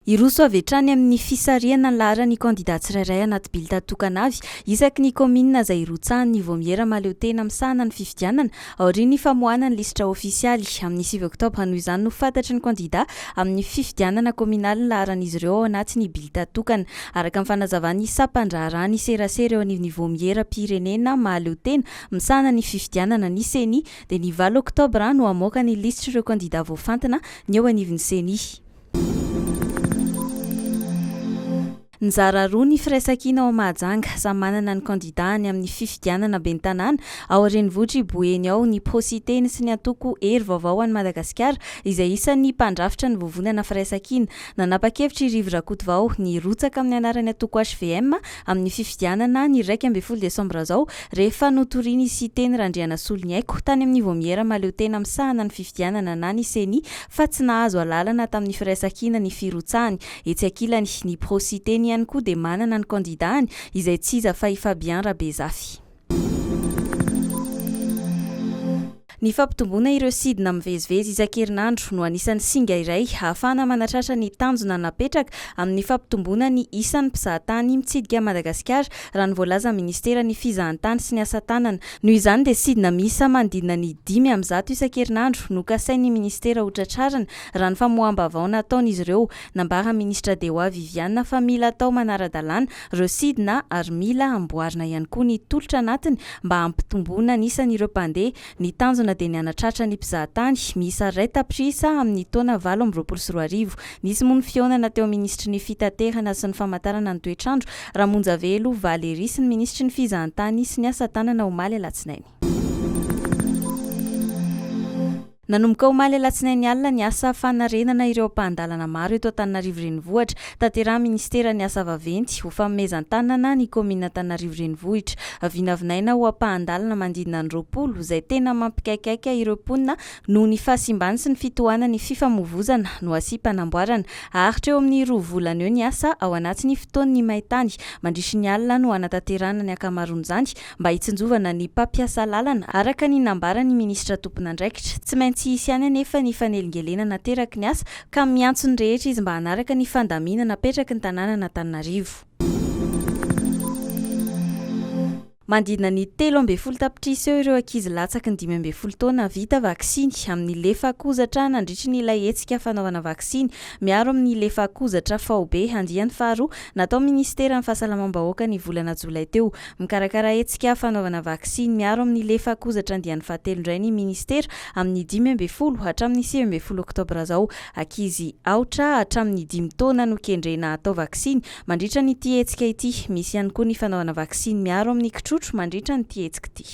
Hiroso avy hatrany amin'ny fisarihana ny laharan'ny kandidà tsirairay anaty bilta tokana avy isaky ny kaominina izay hirotsahan'ny Vaomiera mahaleotena misahana ny fifidianana aorian'ny famoahana ny lisitra ofisialy amin'ny 9 oktobra noho izany no fantatry ny kandidà amin'ny fifidianana kaominaly ny laharan'izy ireo ao anatin'ny bilta tokana araka ny fanazavan'ny sampandraharahan'ny serasera eo anivon'ny Vaomieram-pirenena mahaleotena misahana ny fifidianana ny Ceni dia ny 8 oktobra no hamoaka ny lisitr'ireo kandidà voafantina ny eo anivon'ny Ceni. Nizara roa ny firaisankina ao Mahajanga, samy manana ny kandidàny amin'ny fifidianana ben'ny tanàna ao an-drenivohitr'i Boeny ao ny Pro-Siteny sy ny antoko Hery Vaovao ho an'i Madagasikara izay isan'ny mpandrafitra ny vovonana Firaisankina. Nanapa-kevitra i Rivo Rakotovao ny hirotsaka amin'ny anaran'ny antoko hvm amin'ny fifidianana ny 11 desambra izao rehefa notorian'i Siteny Randrianasoloniaiko tany amin'ny Vaomiera mahaleotena misahana ny fifidianana na ny Ceni fa tsy nahazo alalana tamin'ny firaisankina ny firotsahany. Etsy ankilany, ny Pro Siteny ihany koa dia manana ny kandidàny, izay tsy iza fa i Fabien Rabezafy. Ny fampitomboana ireo sidina mivezivezy isan-kerinandro no anisan'ny singa iray ahafahana manatratra ny tanjona napetraka amin'ny fampitomboana ny isan'ny mpizahatany mitsidika an'i Madagasikara, raha ny voalazan'ny minisiteran'ny Fizahantany sy ny asa tanana. Noho izany dia sidina miisa manodidina ny 105 isan-kerinandro no kasain'ny minisitera ho tratrarina, raha ny famoaham-baovao nataon'izy ireo. Nambaran'ny minisitra Dewa Viviane fa mila atao manara-dalàna ireo sidina ary mila amboarina ihany koa ny tolotra anatiny mba hampitomboana ny isan'ireo mpandeha. Ny tanjona dia ny hanatratra ny mpizahatany miisa iray tapitrisa amin'ny taona 2028. Nisy moa ny fihaonana teo amin'ny minisitry ny Fitaterana sy ny famantarana ny toetr'andro, Ramonjavelo Valérie sy ny minisitry ny Fizahantany sy ny asa tanana omaly alatsinainy. Nanomboka omaly alatsinainy alina ny asa fanarenana ireo ampahan-dalana maro eto Antananarivo Renivohitra. Tanterahin'ny minisiteran'ny Asa vaventy ho fanomezan-tanana ny kaominina Antananarivo Renivohitra. Vinavinaina ho ampahan-dalana manodidina ny 20 izay tena mampikaikaika ireo mponina noho ny fahasimbany sy ny fitohanan'ny fifamoivozana no asiam-panamboarana. Haharitra eo amin'ny roa volana eo ny asa ao anatin'ny fotoan'ny maintany. Mandritry ny alina no hanatanterahana ny ankamaroan'izany mba hitsinjovana ny mpampiasa lalana, araka ny nambaran'ny minisitra tompon'andraikitra. Tsy maintsy hisy ihany anefa ny fanelingelenana ateraky ny asa ka miantso ny rehetra izy mba hanaraka ny fandaminana apetraky ny tanànan'Antananarivo. Manodidina ny 13 tapitrisa eo ireo ankizy latsaky ny 15 taona vita vaksiny amin'ny lefakozatra nandritry ny ilay hetsika fanaovana vaksiny miaro amin'ny lefakozatra faobe andiany faharoa natao minisiteran'ny fahasalamam-bahoaka ny volana jolay teo. Mikarakara hetsika fanaovana vaksiny miaro amin'ny lefakozatra andiany fahatelo indray ny minisitera amin'ny 15 hatramin'ny 19 oktobra izao. Ankizy aotra hatramin'ny dimy taona no kendrena hatao vaksiny Mandritra an'ity hetsika ity, misy ihany koa ny fanaovana vaksiny miaro amin'ny kitrotro mandritra an'ity hetsika ity.